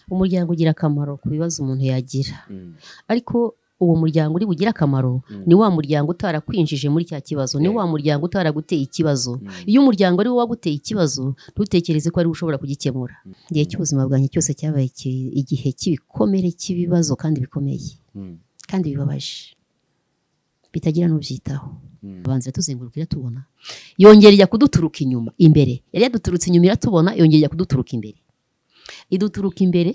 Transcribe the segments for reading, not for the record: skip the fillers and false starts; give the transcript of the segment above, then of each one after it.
Umuryango ugira akamaro ku bibazo umuntu yagira, ariko uwo muryango uri bugire akamaro ni wa muryango utarakwinjije muri cya kibazo, ni wa muryango utaraguteye ikibazo. Iyo umuryango ari wo waguteye ikibazo, ntutekereze ko ari wo ushobora kugikemura. Igihe cy'ubuzima bwanjye cyose cyabaye igihe cy'ibikomere, cy'ibibazo kandi bikomeye kandi bibabaje, bitagira n'ubyitaho. Abanza tuzenguruka iratubona, yongera ijya kuduturuka inyuma. Imbere yari yaduturutse inyuma iratubona, yongera ijya kuduturuka imbere, iduturuka imbere.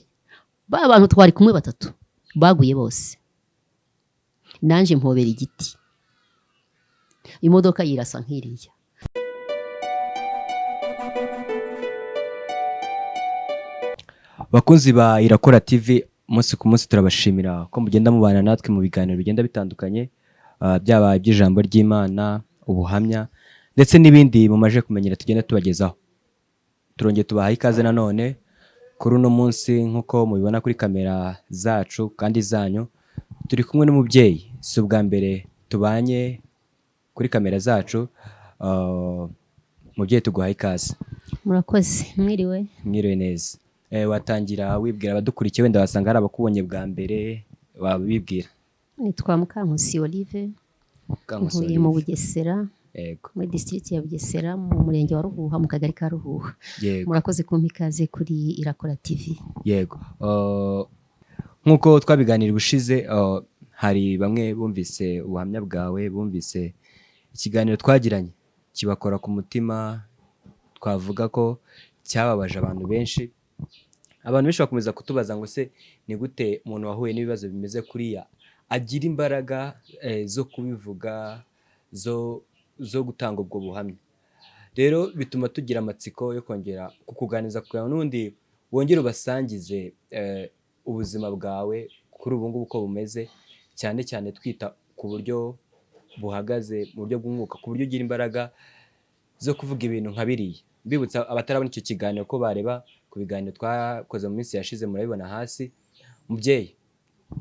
Ba bantu twari kumwe batatu baguye bose, nanjye mpobera igiti, imodoka yirasa nk'iriya. Bakunzi ba Irakora TV, umunsi ku munsi turabashimira ko mugenda mubana natwe mu biganiro bigenda bitandukanye, byaba iby'ijambo ry'Imana, ubuhamya ndetse n'ibindi mumaje kumenyera tugenda tubagezaho. Turongeye tubahaye ikaze nanone kuri uno munsi. Nk'uko mubibona kuri kamera zacu kandi zanyu, turi kumwe n'umubyeyi. Si ubwa mbere tubanye kuri kamera zacu. Mubyeyi, tuguhaye ikaze. Murakoze, mwiriwe. Mwiriwe neza. Watangira wibwira abadukurikiye, wenda wasanga hari abakubonye bwa mbere, wabibwira. Nitwa Mukankusi Olive. Mukankusi Ntuye mu Olive. Bugesera, muri district ya Bugesera, mu murenge wa Ruhuha, mu kagari ka Ruhuha. Murakoze kumpa ikaze kuri Irakora TV. Yego. Nk'uko twabiganira ubushize, hari bamwe bumvise ubuhamya bwawe, bumvise ikiganiro twagiranye kibakora ku mutima. Twavuga ko cyababaje abantu benshi. Abantu benshi bakomeza kutubaza ngo: se ni gute umuntu wahuye n'ibibazo bimeze kuriya agira imbaraga zo kubivuga, zo gutanga ubwo buhamya? Rero bituma tugira amatsiko yo kongera kukuganiriza kugira ngo n'ubundi wongere ubasangize ubuzima bwawe kuri ubu ngubu uko bumeze, cyane cyane twita ku buryo buhagaze mu buryo bw'umwuka, ku buryo ugira imbaraga zo kuvuga ibintu nka biriya. Mbibutsa abatarabona icyo kiganiro ko bareba ku biganiro twakoze mu minsi yashize, murabibona hasi. Mubyeyi,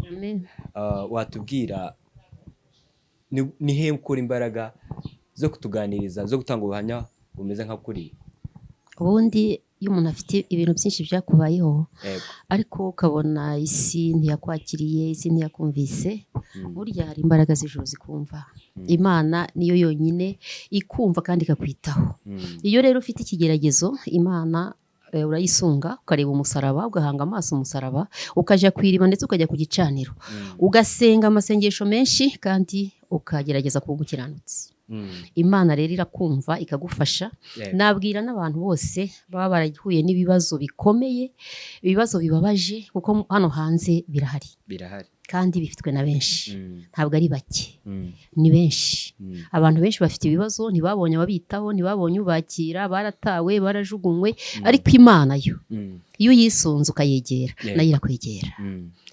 Amen. Watubwira ni hehe ukura imbaraga zo kutuganiriza, zo gutanga ubuhamya bumeze nka kuriya? Ubundi iyo umuntu afite ibintu byinshi byakubayeho, ariko ukabona isi ntiyakwakiriye, isi ntiyakumvise, burya hari imbaraga z'ijuru zikumva. Imana niyo yonyine ikumva kandi ikakwitaho. Iyo rero ufite ikigeragezo, Imana urayisunga, ukareba umusaraba, ugahanga amaso umusaraba, ukajya ku iriba ndetse ukajya ku gicaniro, ugasenga amasengesho menshi kandi ukagerageza kuba umukiranutsi. Imana rero irakumva, ikagufasha. Nabwira n'abantu bose baba barahuye n'ibibazo bikomeye, ibibazo bibabaje, kuko hano hanze birahari. Birahari. Kandi bifitwe na benshi. Ntabwo ari bake, ni benshi. Abantu benshi bafite ibibazo, ntibabonye ababitaho, ntibabonye ubakira, baratawe, barajugunywe, ariko Imana yo, iyo uyisunze ukayegera, nayo irakwegera,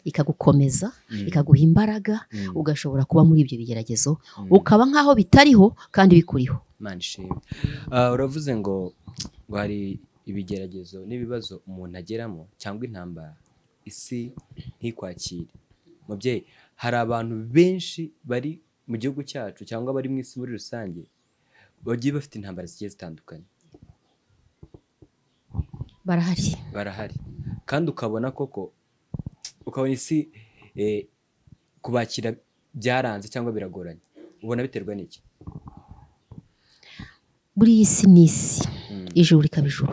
ikagukomeza, ikaguha imbaraga, ugashobora kuba muri ibyo bigeragezo, ukaba nk'aho bitariho kandi bikuriho. Imana ishimwe. Uravuze ngo hari ibigeragezo n'ibibazo umuntu ageramo cyangwa intambara, isi ntikwakire. Mubyeyi, hari abantu benshi bari mu gihugu cyacu cyangwa bari mu isi muri rusange bagiye bafite intambara zigiye zitandukanye. Barahari. Barahari, kandi ukabona koko, ukabona isi kubakira byaranze cyangwa biragoranye. Ubona biterwa n'iki? Buriya isi ni isi, ijuru rikaba ijuru.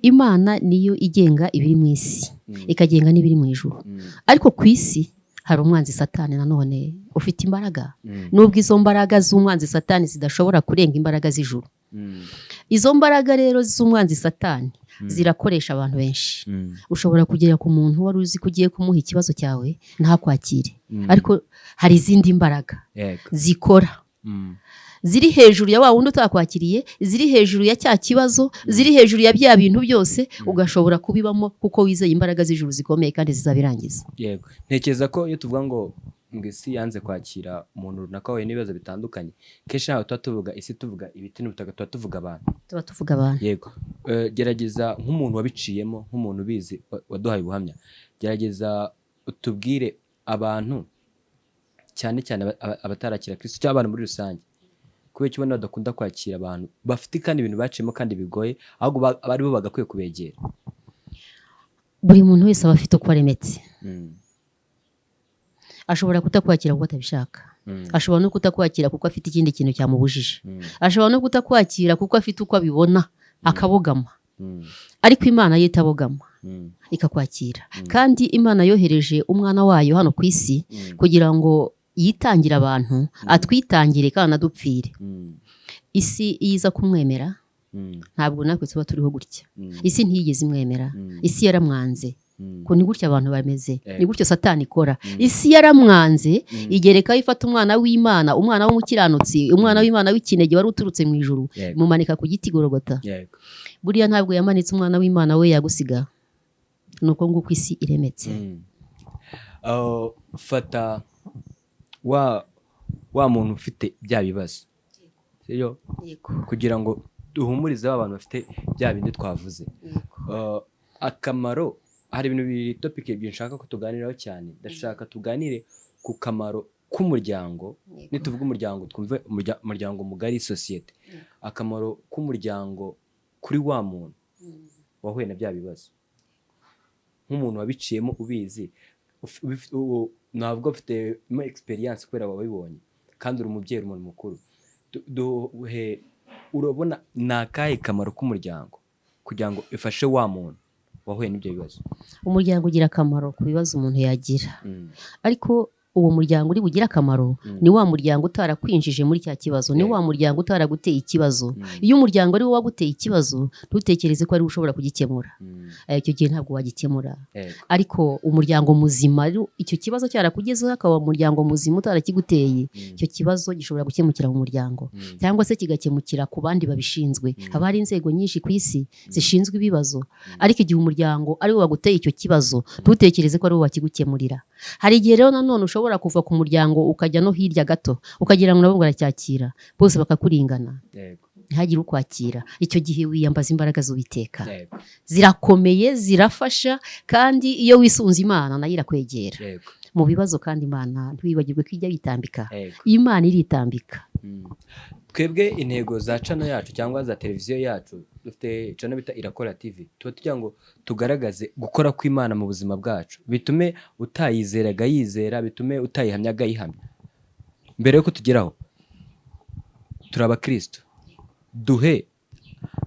Imana niyo igenga ibiri mu isi, ikagenga n'ibiri mu ijuru. Ariko ku isi hari umwanzi Satani nanone ufite imbaraga, nubwo izo mbaraga z'umwanzi Satani zidashobora kurenga imbaraga z'ijuru. Izo mbaraga rero z'umwanzi Satani zirakoresha abantu benshi. Ushobora kugera ku muntu wari uzi ko ugiye kumuha ikibazo cyawe ntakwakire, ariko hari izindi mbaraga zikora, ziri hejuru ya wa wundi utakwakiriye, ziri hejuru ya cya kibazo, ziri hejuru ya bya bintu byose, ugashobora kubibamo kuko wizeye imbaraga z'ijuru zikomeye kandi zizabirangiza. Yego, ntekereza ko iyo tuvuga ngo isi yanze kwakira umuntu runaka wahuye n'ibibazo bitandukanye, kenshi ntabwo tuba tuvuga isi, tuvuga ibiti n'ubutaka, tuba tuvuga abantu. Tuba tuvuga abantu. Yego. Gerageza nk'umuntu wabiciyemo, nk'umuntu ubizi, waduhaye ubuhamya, gerageza utubwire abantu, cyane cyane abatarakira Kristo cyangwa abantu muri rusange, kubera ko ubona badakunda kwakira abantu bafite kandi ibintu baciyemo kandi bigoye, ahubwo aba aribo bagakwiye kubegera. Buri muntu wese aba afite uko aremetse. Ashobora kutakwakira kuko atabishaka, ashobora no kutakwakira kuko afite ikindi kintu cyamubujije, ashobora no kutakwakira kuko afite uko abibona akabogama. Ariko Imana yo itabogama, ikakwakira. Kandi Imana yohereje umwana wayo hano ku isi kugira ngo yitangire abantu, atwitangire kandi anadupfire. Isi iyo iza kumwemera, ntabwo natwe tuba turiho gutya. Isi ntiyigeze imwemera, isi yaramwanze. Ko ni gutya abantu bameze, ni gutyo Satani ikora. Isi yaramwanze, igerekaho ifata umwana w'Imana, umwana w'umukiranutsi, umwana w'Imana w'ikinege wari uturutse mu ijuru, imumanika ku giti Gorogota. Buriya ntabwo yamanitse umwana w'Imana we yagusiga. Ni uko nguko isi iremetse. Fata wa muntu ufite bya bibazo, sibyo? Yego. Kugira ngo duhumurize ba bantu bafite bya bindi twavuze. Akamaro, hari ibintu bibiri, topic ebyiri nshaka ko tuganiraho cyane. Ndashaka tuganire ku kamaro k'umuryango. Nituvuga umuryango, twumve umuryango mugari, sosiyete. Akamaro k'umuryango kuri wa muntu wahuye na bya bibazo, nk'umuntu wabiciyemo, ubizi, navuga ufitemo experience kubera wabibonye, kandi uri umubyeyi, uri umuntu mukuru. Duhe, urabona ni akahe kamaro k'umuryango kugira ngo ifashe wa muntu wahuye n'ibyo bibazo? Umuryango ugira akamaro ku bibazo umuntu yagira, ariko uwo muryango uri bugire akamaro ni wa muryango utarakwinjije muri cya kibazo, ni wa muryango utaraguteye ikibazo. Iyo umuryango ari wo waguteye ikibazo, ntutekereze ko ari wo ushobora kugikemura. Icyo gihe ntabwo wagikemura. Ariko umuryango muzima, icyo kibazo cyarakugezeho, akaba umuryango muzima utarakiguteye, icyo kibazo gishobora gukemukira mu muryango cyangwa se kigakemukira ku bandi babishinzwe. Haba hari inzego nyinshi ku isi zishinzwe ibibazo. Ariko igihe umuryango ari wo waguteye icyo kibazo, ntutekereze ko ari wo wakigukemurira. Hari igihe rero nanone ushobora kuva ku muryango ukajya no hirya gato, ukagira ngo nabo baracyakira, bose bakakuringana, ntihagire ukwakira. Icyo gihe wiyambaza imbaraga z'Uwiteka. Zirakomeye, zirafasha, kandi iyo wisunze Imana nayo irakwegera mu bibazo. Kandi Imana, ntiwibagirwe ko ijya yitambika. Imana iritambika. Twebwe intego za channel yacu cyangwa za televiziyo yacu, dufite channel bita Irakora TV, tuba tugira ngo tugaragaze gukora kw'Imana mu buzima bwacu, bitume utayizeraga yizera, bitume utayihamyaga ayihamya. Mbere yuko tugeraho, turi abakristo, duhe,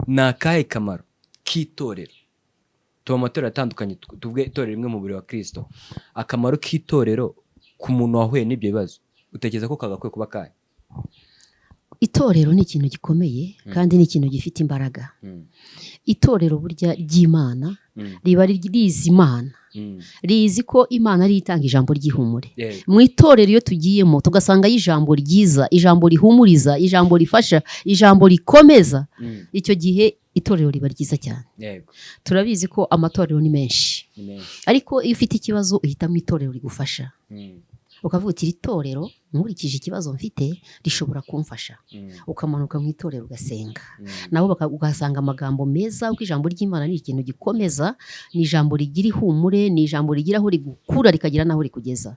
ni akahe kamaro k'itorero? Tuba mu matorero atandukanye, tuvuge itorero rimwe mu mubiri wa Kristo. Akamaro k'itorero ku muntu wahuye n'ibyo bibazo, utekereza ko kagakwiye kuba kahe? Itorero ni ikintu gikomeye kandi ni ikintu gifite imbaraga. Itorero burya ry'Imana riba rizi Imana, rizi ko Imana ariyo itanga ijambo ry'ihumure. Mu itorero iyo tugiyemo tugasangayo ijambo ryiza, ijambo rihumuriza, ijambo rifasha, ijambo rikomeza, icyo gihe itorero riba ryiza cyane. Turabizi ko amatorero ni menshi, Ni menshi. ariko iyo ufite ikibazo uhitamo itorero rigufasha, ukavuga uti: "Iri torero nkurikije ikibazo mfite rishobora kumfasha." Ukamanuka mu itorero ugasenga, nabo ugasanga amagambo meza, kuko ijambo ry'Imana ni ikintu gikomeza, ni ijambo rigira ihumure, ni ijambo rigira aho rigukura rikagira n'aho rikugeza.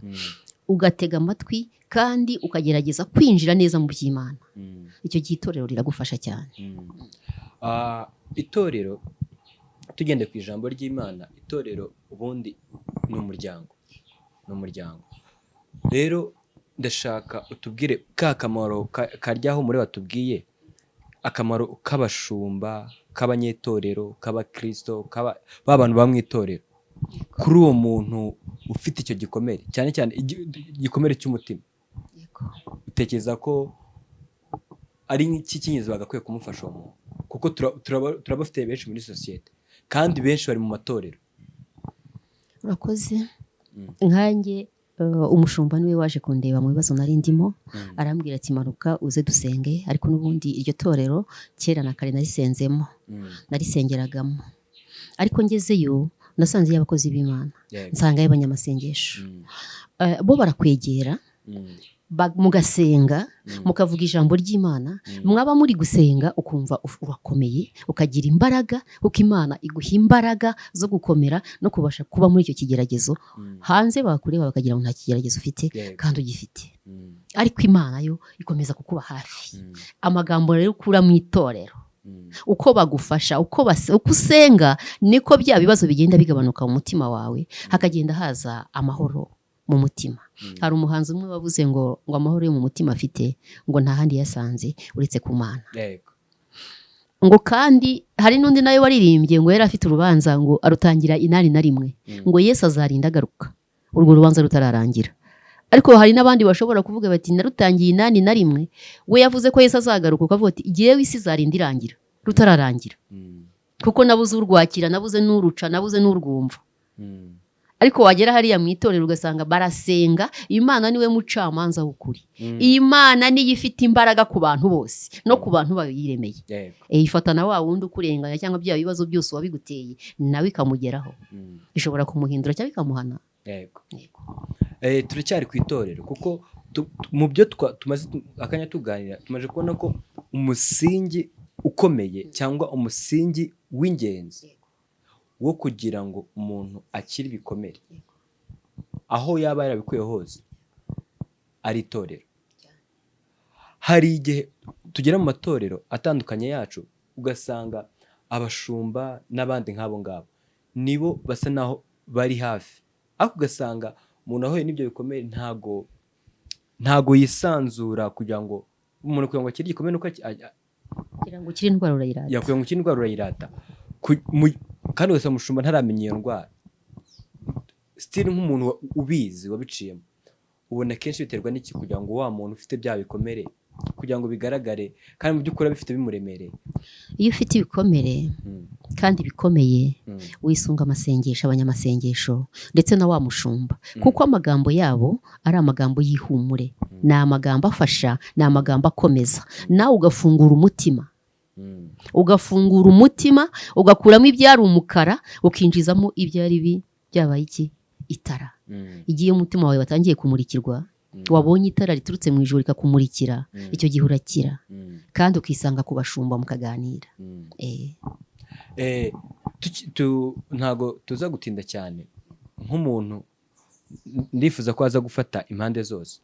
Ugatega amatwi kandi ukagerageza kwinjira neza mu by'Imana. Icyo gihe itorero riragufasha cyane. Itorero, tugende ku ijambo ry'Imana, itorero ubundi ni umuryango, ni umuryango. Rero ndashaka utubwire ka kamaro karyaho muri batubwiye akamaro k'abashumba, k'abanyetorero, k'abakristo, ba bantu baba mu itorero, kuri uwo muntu ufite icyo gikomere, cyane cyane igikomere cy'umutima. Utekereza ko ari iki cy'ingenzi bagakwiye kumufasha uwo muntu? Kuko turabafite benshi muri sosiyete, kandi benshi bari mu matorero. Urakoze. Nkanjye, umushumba niwe waje kundeba mu bibazo nari ndimo, arambwira ati: "Manuka uze dusenge." Ariko n'ubundi iryo torero kera na kare narisenzemo, narisengeragamo, ariko ngezeyo nasanzeyo abakozi b'Imana, nsangayo abanyamasengesho. Bo barakwegera, mugasenga, mukavuga ijambo ry'Imana. Mwaba muri gusenga ukumva urakomeye, ukagira imbaraga, kuko Imana iguha imbaraga zo gukomera no kubasha kuba muri icyo kigeragezo. Hanze bakureba bakagira ngo nta kigeragezo ufite, kandi ugifite. Ariko Imana yo ikomeza kukuba hafi. Amagambo rero ukura mu itorero Uko bagufasha, uko usenga, niko bya bibazo bigenda bigabanuka mu mutima wawe, hakagenda haza amahoro mu mutima. Hari umuhanzi umwe wavuze ngo amahoro yo mu mutima afite ngo nta handi yasanze uretse ku Mana. Ngo kandi hari n'undi nawe waririmbye ngo yari afite urubanza ngo arutangira 81, ngo Yesu azarinda agaruka urwo rubanza rutararangira. Ariko hari n'abandi bashobora kuvuga bati narutangiye 81, we yavuze ko Yesu azagaruka, ukavuga ati igihe w'isi izarinda irangira rutararangira, kuko nabuze urwakira, nabuze n'uruca, nabuze n'urwumva. Ariko wagera hariya mu itorero ugasanga barasenga, Imana niwe mucamanza w'ukuri. Imana niyo ifite imbaraga ku bantu bose no ku bantu bayiremeye. Ifata na wa wundi ukurenganya cyangwa bya bibazo byose wabiguteye, nawe ikamugeraho, ishobora kumuhindura cyangwa ikamuhana. Turacyari ku itorero, kuko mu byo tumaze akanya tuganira, tumaze kubona ko umusingi ukomeye cyangwa umusingi w'ingenzi wo kugira ngo umuntu akire ibikomere aho yaba yarabikuye hose ari itorero. Hari igihe tugera mu matorero atandukanye yacu, ugasanga abashumba n'abandi nk'abo ngabo nibo basa naho bari hafi, ariko ugasanga umuntu ahuye n'ibyo bikomere ntago yisanzura. Kugira ngo umuntu kugira ngo akire igikomere nuko kugira ngo ukire indwara urayirata. Kugira ngo ukire indwara urayirata. Kandi ugasanga umushumba ntaramenya iyo ndwara. Still nk'umuntu ubizi wabiciyemo, ubona kenshi biterwa n'iki kugira ngo wa muntu ufite bya bikomere kugira ngo bigaragare kandi mu by'ukuri bifite bimuremereye? Iyo ufite ibikomere kandi bikomeye, wisunga amasengesho, abanyamasengesho ndetse na wa mushumba, kuko amagambo yabo ari amagambo y'ihumure, ni amagambo afasha, ni amagambo akomeza, nawe ugafungura umutima, ugafungura umutima, ugakuramo ibyari umukara, ukinjizamo ibyari byabaye iki itara. Igihe umutima wawe watangiye kumurikirwa, wabonye itara riturutse mu ijuru rikakumurikira, icyo gihe urakira kandi ukisanga ku bashumba mukaganira. Ntago tuza gutinda cyane, nk'umuntu ndifuza ko aza gufata impande zose.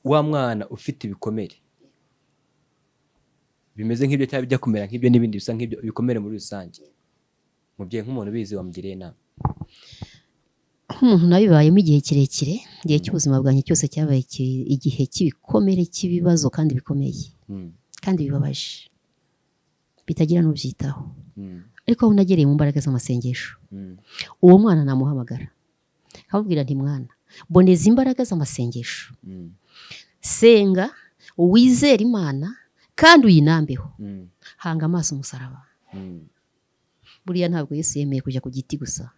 Wa mwana ufite ibikomere bimeze nk'ibyo cyangwa bijya kumera nk'ibyo n'ibindi bisa nk'ibyo bikomere muri rusange, mubyeyi nk'umuntu ubizi wamugiriye inama? Nk'umuntu nabibayemo igihe kirekire, igihe cy'ubuzima bwanjye cyose cyabaye igihe cy'ibikomere, cy'ibibazo kandi bikomeye kandi bibabaje, bitagira n'ubyitaho. Ariko aho nagereye mu mbaraga z'amasengesho, uwo mwana namuhamagara nkamubwira nti mwana, boneza imbaraga z'amasengesho, senga, wizere Imana kandi uyinambeho, hanga amaso umusaraba. Buriya ntabwo Yesu yemeye kujya ku giti gusa,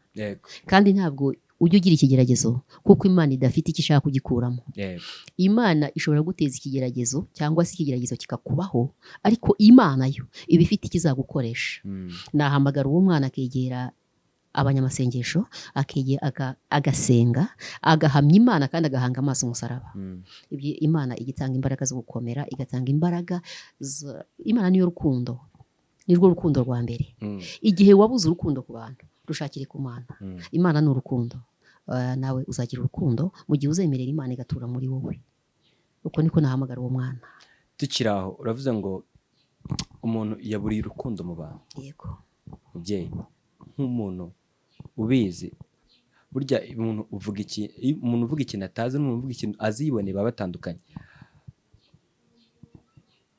kandi ntabwo ujya ugira ikigeragezo kuko Imana idafite icyo ishaka kugikuramo. Imana ishobora guteza ikigeragezo cyangwa se ikigeragezo kikakubaho, ariko Imana yo iba ifite icyo izagukoresha. Nahamagara uwo mwana akegera abanyamasengesho, agasenga, agahamya Imana kandi agahanga amaso umusaraba. Ibyo Imana igitanga imbaraga zo gukomera, igatanga imbaraga. Imana niyo rukundo, nirwo rukundo rwa mbere. Igihe wabuze urukundo ku bantu, rushakire ku Mana. Imana ni urukundo. Nawe uzagira urukundo mu gihe uzemerera Imana igatura muri wowe. Uko niko nahamagara uwo mwana. Tukiri aho, uravuze ngo umuntu yaburiye urukundo mu bantu. Yego. Mubyeyi, nk'umuntu ubizi, burya umuntu uvuga iki, umuntu uvuga ikintu atazi n'umuntu uvuga ikintu aziboneye baba batandukanye.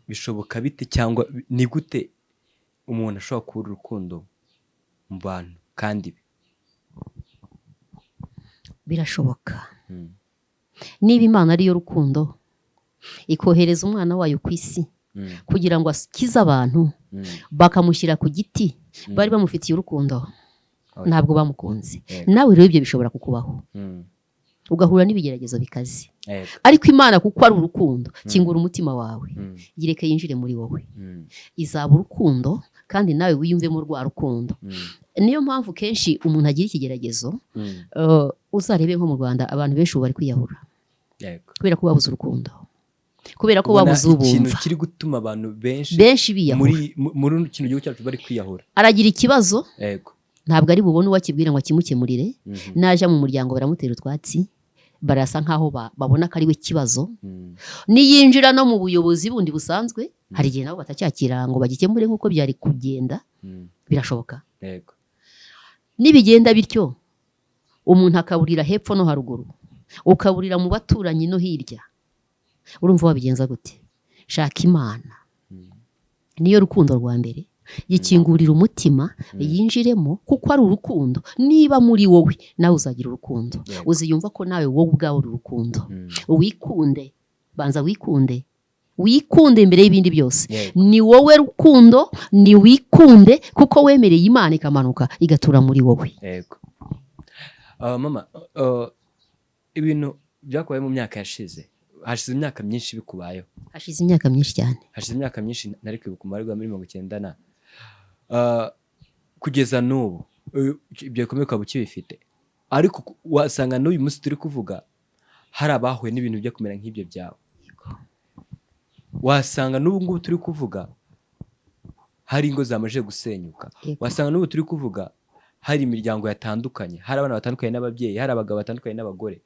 Bishoboka bite cyangwa ni gute umuntu ashobora kubura urukundo mu bantu kandi be? Birashoboka. Niba Imana ariyo rukundo, ikohereza umwana wayo ku isi kugira ngo akize abantu, bakamushyira ku giti, bari bamufitiye urukundo? Ntabwo bamukunze. Nawe rero ibyo bishobora kukubaho, ugahura n'ibigeragezo bikaze, ariko Imana kuko ari urukundo, kingura umutima wawe, yireke yinjire muri wowe, izaba urukundo kandi nawe wiyumvemo rwa rukundo. Niyo mpamvu kenshi umuntu agira ikigeragezo, uzarebe nko mu Rwanda abantu benshi ubu bari kwiyahura kubera ko babuze urukundo, kubera ko babuze ikintu ubumva. Kiri gutuma abantu benshi benshi biyahura muri kino gihugu cyacu bari kwiyahura. Aragira ikibazo, ntabwo ari bubone uwo akibwira ngo akimukemurire. Naja mu muryango baramutera utwatsi, barasa nkaho babona ko ari we kibazo. Niyinjira no mu buyobozi bundi busanzwe Hari igihe nabo batacyakira ngo bagikemure nk'uko byari kugenda. Birashoboka. Nibigenda bityo, umuntu akaburira hepfo no haruguru, ukaburira mu baturanyi no hirya, urumva wabigenza gute? Shaka Imana, niyo rukundo rwa mbere, yikingurira umutima yinjiremo, kuko ari urukundo. Niba muri wowe, nawe uzagira urukundo. Uziyumva ko nawe wowe ubwawe uri urukundo. Wikunde, banza wikunde, wikunde mbere y'ibindi byose. Ni wowe rukundo, ni wikunde, kuko wemereye Imana ikamanuka igatura muri wowe. Yego. Mama, ibintu byakubaye mu myaka yashize, hashize imyaka myinshi bikubayeho. Hashize imyaka myinshi cyane. Hashize imyaka myinshi, nari kwibuka umubare wa muri 90 na kugeza n'ubu, ibyo bikomeye ukaba ukibifite, ariko wasanga n'uyu munsi turi kuvuga hari abahuye n'ibintu bijya kumera nk'ibyo byawe. Wasanga n'ubu ngubu turi kuvuga hari ingo zamaze gusenyuka. Wasanga n'ubu turi kuvuga hari imiryango yatandukanye, hari abana batandukanye n'ababyeyi, hari abagabo batandukanye n'abagore.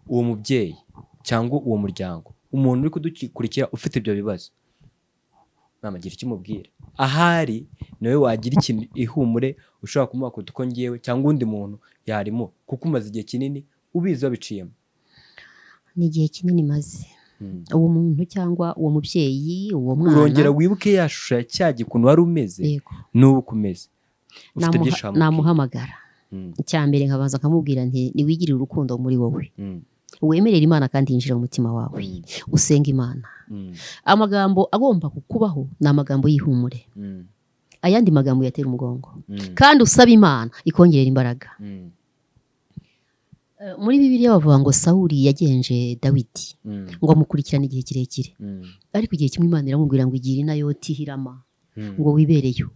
Uwo mubyeyi cyangwa uwo muryango, umuntu uri kudukurikira ufite ibyo bibazo, mama, gira icyo umubwira. Ahari nawe wagira ikintu ihumure ushobora kumuha kuruta uko ngewe cyangwa undi muntu yarimo, kuko umaze igihe kinini ubizi, wabiciyemo. Ni igihe kinini maze. Uwo muntu cyangwa uwo mubyeyi, uwo mwana, Urongera wibuke ya shusho ya cya gihe, ukuntu wari umeze n'ubu uko umeze. Ufite byinshi wamubwira. Namuhamagara. Icya mbere nkabanza nkamubwira nti: "Niwigirire urukundo muri wowe, wemerere Imana kandi yinjira mu mutima wawe, usenga Imana." Amagambo agomba kukubaho ni amagambo y'ihumure. Ayandi magambo yatera umugongo. Kandi usaba Imana ikongerera imbaraga. Muri Bibiliya bavuga ngo Sawuli yagenje Dawidi, ngo amukurikirane igihe kirekire, ariko igihe kimwe Imana iramubwira ngo: "Igira i Nayoti h'i Rama, ngo wibereyo."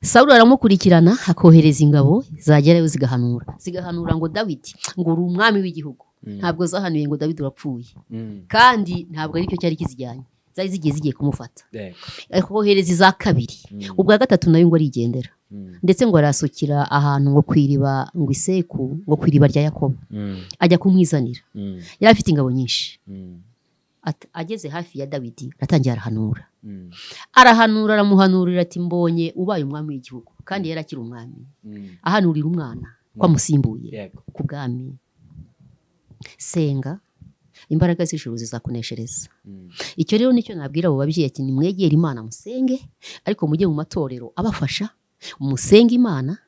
Sawuli aramukurikirana, akohereza ingabo, zagerayo zigahanura, zigahanura ngo: "Dawidi, ngo uri umwami w'igihugu." Ntabwo zahanuye ngo: "Dawidi, urapfuye." Kandi ntabwo aricyo cyari kizijyanye, zari zigiye kumufata. Akohereza iza kabiri, ubwa gatatu nayo ngo arigendera. Ndetse ngo arasukira ahantu ngo ku iriba, ngo iseku, ngo ku iriba rya Yakobo, ajya kumwizanira. Yari afite ingabo nyinshi. Ageze hafi ya Dawidi, aratangira arahanura. Arahanura, aramuhanurira ati: "Mbonye ubaye umwami w'igihugu." Kandi yari akiri umwami, ahanurira umwana ko amusimbuye ku bwami. Senga, imbaraga z'ijuru zizakuneshereza. Icyo rero nicyo nabwira abo babyeyi, ati: "Nimwegere Imana, musenge, ariko mujye mu matorero abafasha, musenge Imana,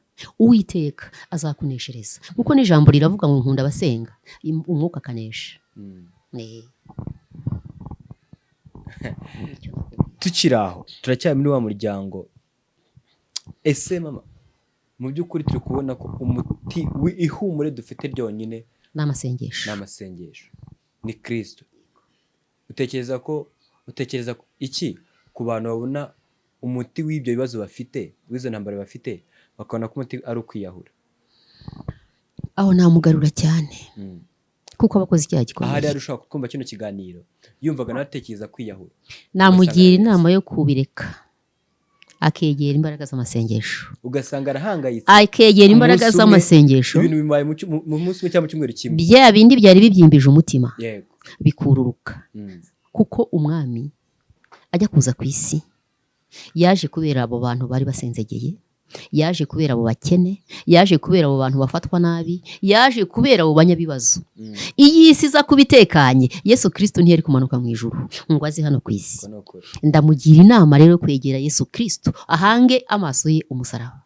Uwiteka azakuneshereza." Kuko n'ijambo riravuga ngo: "Nkunda abasenga, umwuka akanesha." Nicyo nakubwira. Tukiri aho, turacyari muri wa muryango. Ese mama, mu by'ukuri turi kubona ko umuti w'ihumure dufite ryonyine Ni amasengesho. Ni amasengesho, ni Kirisito. Utekereza ko iki ku bantu babona umuti w'ibyo bibazo bafite, w'izo ntambara bafite, bakabona ko umuti ari ukwiyahura? Aho namugarura cyane, kuko aba akoze icyaha gikomeye. Ahari yari ushobora kumva kino kiganiro, yumvaga nawe atekereza kwiyahura. Namugira Ugasanga inama yo kubireka, akegera imbaraga z'amasengesho. Ugasanga arahangayitse. Akegera Ku imbaraga munsi umwe, z'amasengesho. Ibintu bimubaye mu munsi umwe cyangwa mu cyumweru kimwe. Bya bindi byari bibyimbije umutima bikururuka. Kuko umwami ajya kuza ku isi, yaje kubera abo bantu bari basenzegeye, yaje kubera abo bakene, yaje kubera abo bantu bafatwa nabi, yaje kubera abo banyabibazo. Iyo isi iza kuba itekanye, Yesu Kirisito ntiyari kumanuka mu ijuru ngo aze hano ku isi. Uko ni ukuri. Ndamugira inama rero yo kwegera Yesu Kirisito, ahange amaso ye umusaraba.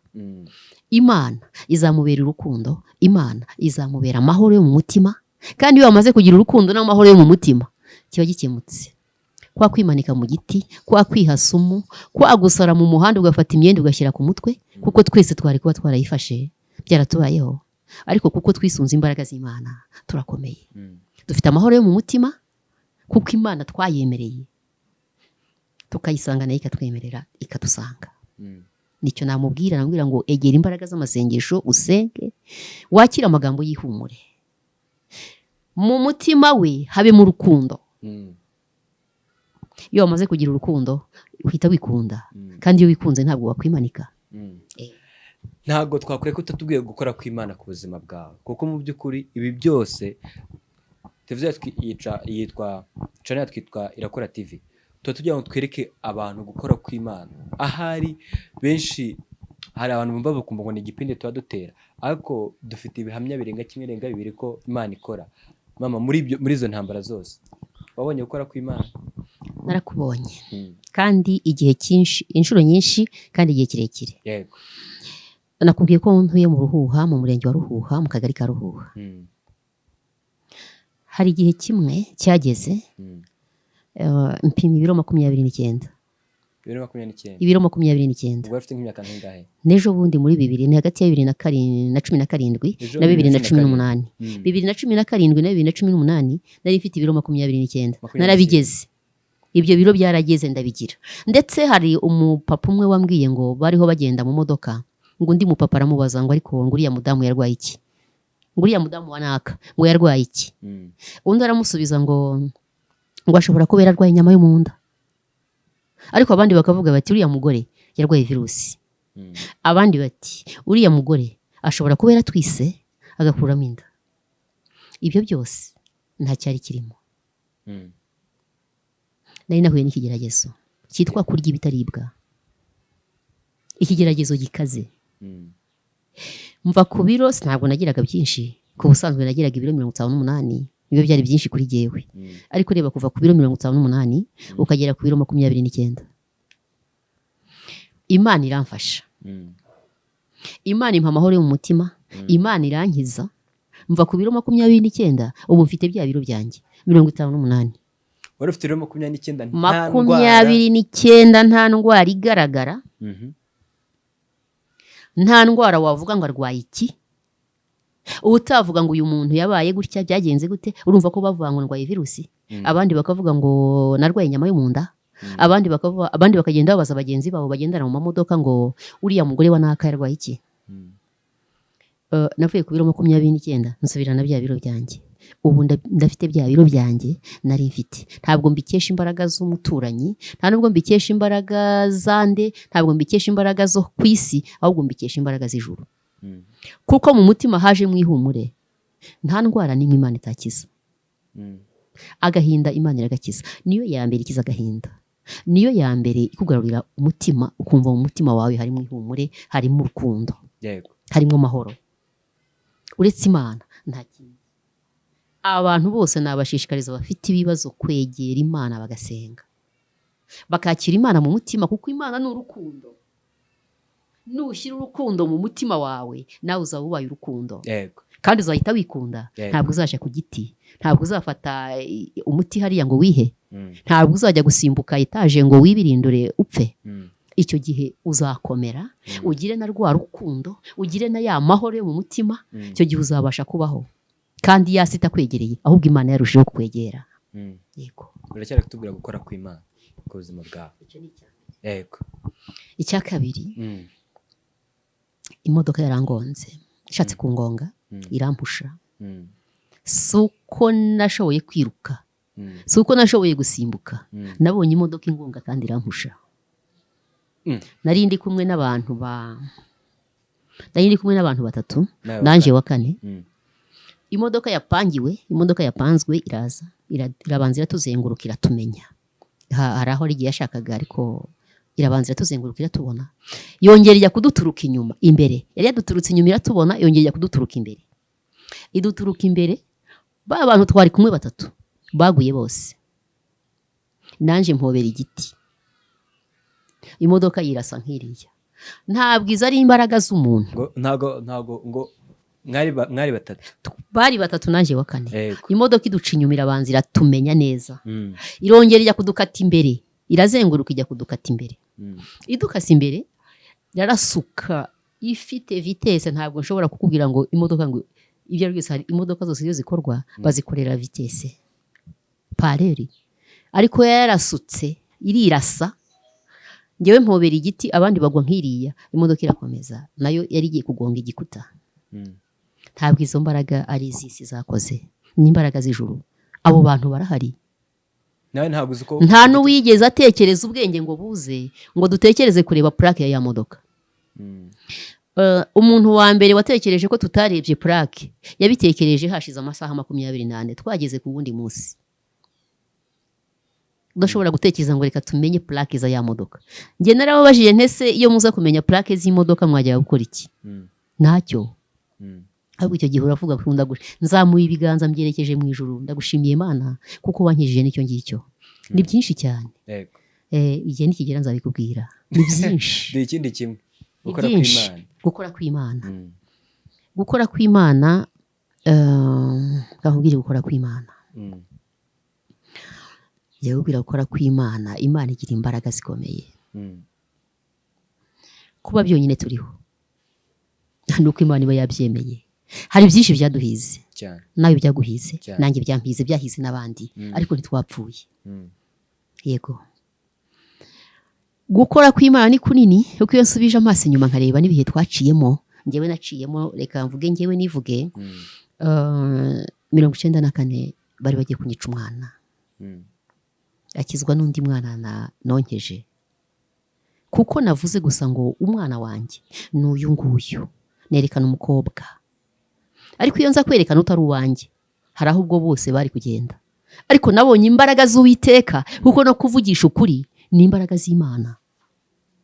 Imana izamubera urukundo, Imana izamubera amahoro yo mu mutima. Kandi iyo wamaze kugira urukundo n'amahoro yo mu mutima, kiba gikemutse. Kwa kwimanika mu giti, kwa kwiha sumu, kwa gusara mu muhanda ugafata imyenda ugashyira ku mutwe, kuko twese twari kuba twarayifashe, byaratubayeho, ariko kuko twisunze imbaraga z'Imana turakomeye. Dufite amahoro yo mu mutima, kuko Imana twayemereye tukayisanga, nayo ikatwemerera ikadusanga. Nicyo namubwira, namubwira ngo: "Egera imbaraga z'amasengesho, usenge, wakire amagambo y'ihumure, mu mutima we habemo urukundo." Iyo wamaze kugira urukundo uhita wikunda. Kandi iyo wikunze ntabwo wakwimanika. Ntabwo twakwiye ko utatubwiye gukora kw'Imana ku buzima bwawe, kuko mu by'ukuri ibi byose Televiziyo yacu yitwa channel yacu yitwa Irakora TV. Tuba tugira ngo twereke abantu gukora kw'Imana. Ahari benshi hari abantu bumva bakumva ngo ni igipindi tuba dutera, ariko dufite ibihamya birenga kimwe, birenga bibiri ko Imana ikora. Mama, muri izo ntambara zose wabonye gukora kw'Imana? Narakubonye, kandi igihe cyinshi, inshuro nyinshi, kandi igihe kirekire. Nakubwiye ko ntuye mu Ruhuha, mu murenge wa Ruhuha, mu kagari ka Ruhuha. Hari igihe kimwe cyageze, mpima ibiro 29. Ibiro 29? Ibiro 29. Ubwo afite nk'imyaka nk'ingahe? N'ejo bundi muri bibiri, ni hagati ya bibiri na karindwi na 17 Ejo na bibiri na 2017. 18. 2017 na 2018 nari mfite ibiro 29. 29. Narabigeze, ibyo biro byarageze, ndabigira. Ndetse hari umupapa umwe wambwiye ngo bariho bagenda mu modoka, ngo undi mupapa aramubaza ngo: "Ariko ngo uriya mudamu yarwaye iki? Ngo uriya mudamu wa naka ngo yarwaye iki?" Undi aramusubiza ngo ashobora kuba yararwaye inyama yo mu nda. Ariko abandi bakavuga bati: "Uriya mugore yarwaye virusi." Abandi bati: "Uriya mugore ashobora kuba yaratwise agakuramo inda." Ibyo byose nta cyari kirimo. Nari nahuye n'ikigeragezo cyitwa kurya ibitaribwa, ikigeragezo gikaze. Mva ku biro, ntabwo nagiraga byinshi. Ku busanzwe nagiraga ibiro 58, nibyo byari byinshi kuri jyewe. Ariko reba, kuva ku biro 58 ukagera ku biro 29. Imana iramfasha. Imana impa amahoro yo mu mutima. Imana irankiza, mva ku biro 29, ubu mfite bya biro byanjye, 58. Wari ufite ibiro 29 nta ndwara? 29, nta ndwara igaragara. Nta ndwara wavuga ngo arwaye iki, utavuga ngo uyu muntu yabaye gutya, byagenze gute. Urumva ko bavuga ngo ndwaye virusi, abandi bakavuga ngo narwaye inyama yo mu nda, abandi bakavuga, abandi bakagenda babaza bagenzi babo bagendana mu mamodoka ngo: "Uriya mugore wa naka yarwaye iki?" Navuye ku biro 29, nsubirana bya biro byanjye. Ubu ndafite bya biro byanjye nari mfite. Ntabwo mbikesha imbaraga z'umuturanyi, nta nubwo mbikesha imbaraga zande, ntabwo mbikesha imbaraga zo ku isi, ahubwo mbikesha imbaraga z'ijuru, kuko mu mutima hajemo ihumure. Nta ndwara n'imwe Imana itakiza. Agahinda Imana iragakiza. Niyo ya mbere ikiza agahinda, niyo ya mbere ikugarurira umutima, ukumva mu mutima wawe harimo ihumure, harimo urukundo, harimo amahoro. Uretse Imana nta kindi. Abantu bose nabashishikariza bafite ibibazo kwegera Imana, bagasenga, bakakira Imana mu mutima, kuko Imana ni urukundo. Nushyira urukundo mu mutima wawe, nawe uzaba ubaye urukundo, kandi uzahita wikunda. Ntabwo uzajya ku giti, ntabwo uzafata umuti hariya ngo wihe, ntabwo uzajya gusimbuka etaje ngo wibirindure upfe. Icyo gihe uzakomera, ugire na rwa rukundo, ugire na ya mahoro yo mu mutima. Icyo gihe uzabasha kubaho, kandi ya si itakwegereye, ahubwo Imana yarushijeho kukwegera. Yego. Uracyari kutubwira gukora kw'Imana ku buzima bwawe. Yego. Icya kabiri, imodoka yarangonze, ishatse kungonga, irampusha. Si uko nashoboye kwiruka, si uko nashoboye gusimbuka. Nabonye imodoka ingonga kandi irampusha. Nari ndi kumwe n'abantu batatu, Nawe nanjye wa kane. Imodoka yapangiwe, imodoka yapanzwe iraza, irabanza iratuzenguruka, iratumenya. Hari aho igihe yashakaga, ariko irabanza iratuzenguruka, iratubona, yongera ijya kuduturuka inyuma. Imbere yari yaduturutse inyuma iratubona, yongera ijya kuduturuka imbere, iduturuka imbere. Ba bantu twari kumwe batatu baguye bose, nanjye mpobera igiti. Imodoka yirasa nk'iriya. Ntabwo izo ari imbaraga z'umuntu. Ngo ntabwo ngo mwari batatu? Bari batatu, nanjye wa kane. Imodoka iduca inyuma, irabanza iratumenya neza, irongera ijya kudukata imbere, irazenguruka ijya kudukata imbere. Idukase imbere, yarasuka ifite vitesse. Ntabwo nshobora kukubwira ngo imodoka, ngo ibyo ari byose. Hari imodoka zose iyo zikorwa bazikorera vitesse par heure, ariko yarasutse irirasa. Ngewe mpobera igiti, abandi bagwa nk'iriya. Imodoka irakomeza, nayo yari igiye kugonga igikuta. Ntabwo izo mbaraga ari iz'isi zakoze, ni imbaraga z'ijuru. Abo bantu barahari. Nawe ntabwo uzi ko Nta n'uwigeze atekereza ubwenge ngo buze ngo dutekereze kureba plaque ya ya modoka. Umuntu wa mbere watekereje ko tutarebye plaque yabitekereje hashize amasaha 24 twageze ku wundi munsi. Udashobora gutekereza ngo reka tumenye plaque za ya modoka. Njye narababajije ntese, iyo muza kumenya plaque z'imodoka mwajya gukora iki? Ntacyo. Ahubwo icyo gihe uravuga ko nzamuye ibiganza mbyerekeje mu ijuru, ndagushimiye Imana kuko wankijije n'icyo ngicyo. Ni byinshi cyane. Igihe nikigera nzabikubwira, ni byinshi. Dore ikindi kimwe. Ni Gukora byinshi. kw'Imana. Gukora kw'Imana. Gukora kw'Imana, kakubwire gukora kw'Imana. Njya kubwira gukora kw'Imana. Imana igira imbaraga zikomeye. Kuba byonyine turiho ni uko Imana iba yabyemeye. Hari byinshi byaduhize. Nawe byaguhize. Cyane. Nanjye byampize, byahize n'abandi, ariko ntitwapfuye. Yego, gukora kw'Imana ni kunini, kuko iyo nsubije amaso inyuma nkareba n'ibihe twaciyemo, njyewe naciyemo, reka mvuge njyewe nivuge, 94 bari bagiye kunyica umwana, akizwa n'undi mwana na nonkeje, kuko navuze gusa ngo umwana wanjye ni uyu nguyu, nerekana umukobwa. Ariko iyo nza kwerekana utari uwanjye, hari aho ubwo bose bari kugenda. Ariko nabonye imbaraga z'Uwiteka, kuko no kuvugisha ukuri ni imbaraga z'Imana,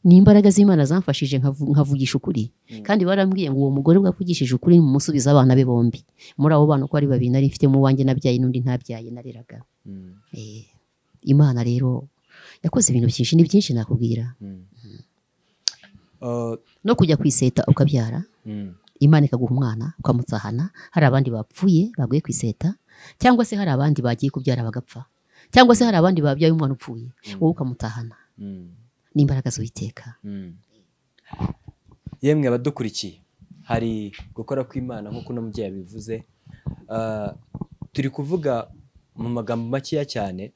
ni imbaraga z'Imana zamfashije nkavugisha ukuri. Kandi barambwiye ngo uwo mugore wavugishije ukuri mumusubize abana be bombi. Muri abo bana uko ari babiri nari mfitemo uwanjye nabyaye n'undi ntabyaye nareraga. Imana rero yakoze ibintu byinshi, ni byinshi nakubwira. No kujya ku iseta ukabyara, Imana ikaguha umwana ukamutsahana. Hari abandi bapfuye baguye ku iseta, cyangwa se hari abandi bagiye kubyara bagapfa, cyangwa se hari abandi babyaye umwana upfuye, wowe ukamutahana. N'imbaraga z'Uwiteka. Yemwe abadukurikiye, hari gukora kw'Imana nk'uko uno mubyeyi yabivuze. Turi kuvuga mu magambo makeya cyane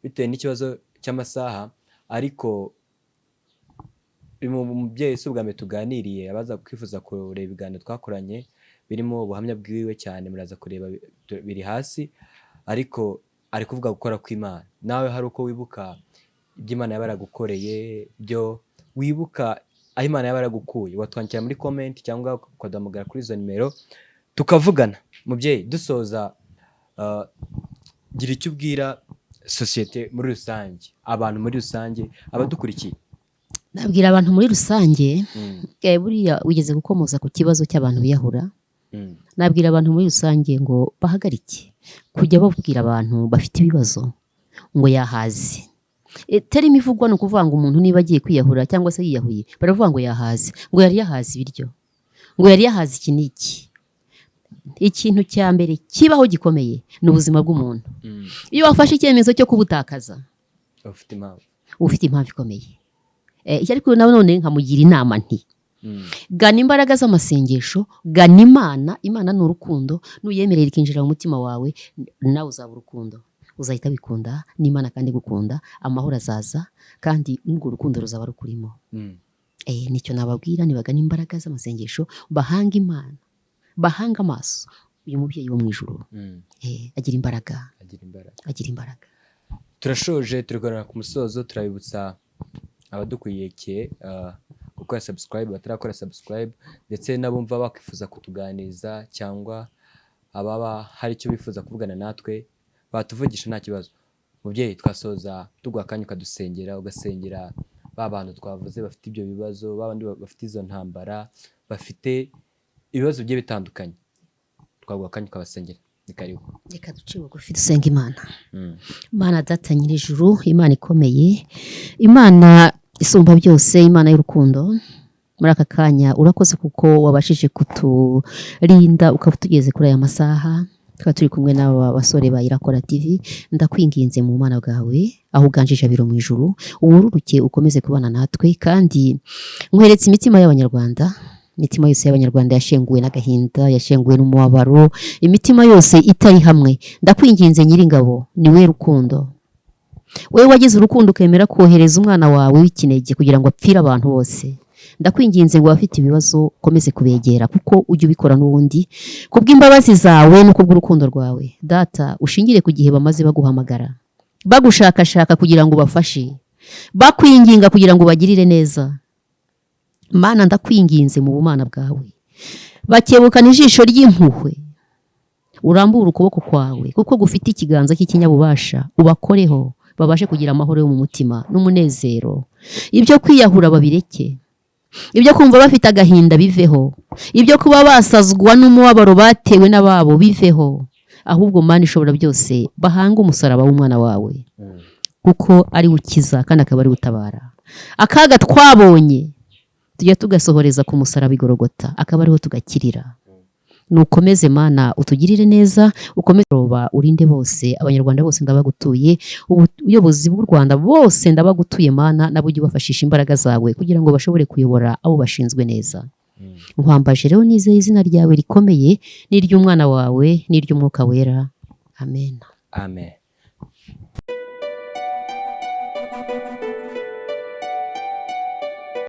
bitewe n'ikibazo cy'amasaha, ariko uyu mubyeyi si ubwa mbere tuganiriye. Abaza kwifuza kureba ibiganiro twakoranye birimo ubuhamya bwiwe cyane, muraza kureba biri hasi. Ariko ari kuvuga gukora kw'Imana. Nawe hari uko wibuka ibyo Imana yaba yaragukoreye, byo wibuka aho Imana yaba yaragukuye, watwandikira muri comment cyangwa ukaduhamagara kuri izo nimero tukavugana. Mubyeyi, dusoza, gira icyo ubwira sosiyete muri rusange, abantu muri rusange, abadukurikiye. Nabwira abantu muri rusange, buriya wigeze gukomoza ku kibazo cy'abantu biyahura. Nabwira abantu muri rusange ngo bahagarike kujya babwira abantu bafite ibibazo ngo yahaze. Terme ivugwa ni ukuvuga ngo umuntu niba agiye kwiyahura cyangwa se yiyahuye, baravuga ngo yahaze, ngo yari yahaze ibiryo, ngo yari yahaze iki n'iki. Ikintu cya mbere kibaho gikomeye ni ubuzima bw'umuntu. Iyo wafashe icyemezo cyo kubutakaza, ufite impamvu. Uba ufite impamvu ikomeye. Icyo ariko nanone nkamugira inama nti gana imbaraga z'amasengesho, gana Imana. Imana ni urukundo, nuyemerera ikinjira mu mutima wawe, nawe uzaba urukundo, uzahita wikunda n'Imana kandi gukunda, amahoro azaza kandi n'urwo rukundo ruzaba rukurimo. Nicyo nababwira, nibagana imbaraga z'amasengesho, bahanga Imana, bahanga amaso uyu mubyeyi wo mu ijuru. Agira imbaraga. Agira imbaraga. Agira imbaraga. Turashoje, turi kuganira ku musozo. Turabibutsa abadukurikiye gukora subscribe batarakora subscribe, ndetse n'abumva bakwifuza kutuganiriza cyangwa ababa hari icyo bifuza kuvugana natwe batuvugisha, nta kibazo. Mubyeyi, twasoza tuguha akanya ukadusengera, ugasengera ba bantu twavuze bafite ibyo bibazo, ba bandi bafite izo ntambara, bafite ibibazo bigiye bitandukanye. Twaguha akanya ukabasengera, ni karibu. Reka duce bugufi dusenga Imana. Imana Data nyir'ijuru, Imana ikomeye, Imana isumba byose, Imana y'urukundo, muri aka kanya urakoze kuko wabashije kuturinda ukaba utugeze kuri aya masaha, tukaba turi kumwe n'aba basore ba Irakora TV. Ndakwinginze mu Mana bwawe aho uganje ijabiro mu ijuru, wururuke ukomeze kubana natwe. Kandi nkweretse imitima y'Abanyarwanda, imitima yose y'Abanyarwanda yashenguwe n'agahinda, yashenguwe n'umubabaro, imitima yose itari hamwe. Ndakwinginze Nyiringabo, ni we rukundo, wowe wagize urukundo ukemera kohereza umwana wawe w'ikinege kugira ngo apfire abantu bose. Ndakwinginze ngo abafite ibibazo ukomeze kubegera, kuko ujya ubikora n'ubundi kubw'imbabazi zawe no kubw'urukundo rwawe. Data, ushingire ku gihe bamaze baguhamagara, bagushakashaka kugira ngo ubafashe, bakwinginga kugira ngo ubagirire neza. Mana, ndakwinginze mu bumana bwawe, bakebukana ijisho ry'impuhwe, urambure ukuboko kwawe kuko gufite ikiganza cy'ikinyabubasha, ubakoreho babashe kugira amahoro yo mu mutima n'umunezero. Ibyo kwiyahura babireke, ibyo kumva bafite agahinda biveho, ibyo kuba basazwa n'umubabaro batewe n'ababo biveho. Ahubwo Mana ishobora byose, bahange umusaraba w'umwana wawe, kuko ari we ukiza kandi akaba ari we utabara. Akaga twabonye tujya tugasohoreza ku musaraba igorogota, akaba ariho tugakirira. Nukomeze Mana utugirire neza, ukomeze roba urinde bose, Abanyarwanda bose ndabagutuye, ubuyobozi bw'u Rwanda bose ndabagutuye Mana, nabo ujye ubafashisha imbaraga zawe kugira ngo bashobore kuyobora abo bashinzwe neza. Nkwambaje rero nizeye izina ryawe rikomeye n'iry'umwana wawe n'iry'Umwuka Wera. Amen. Amen.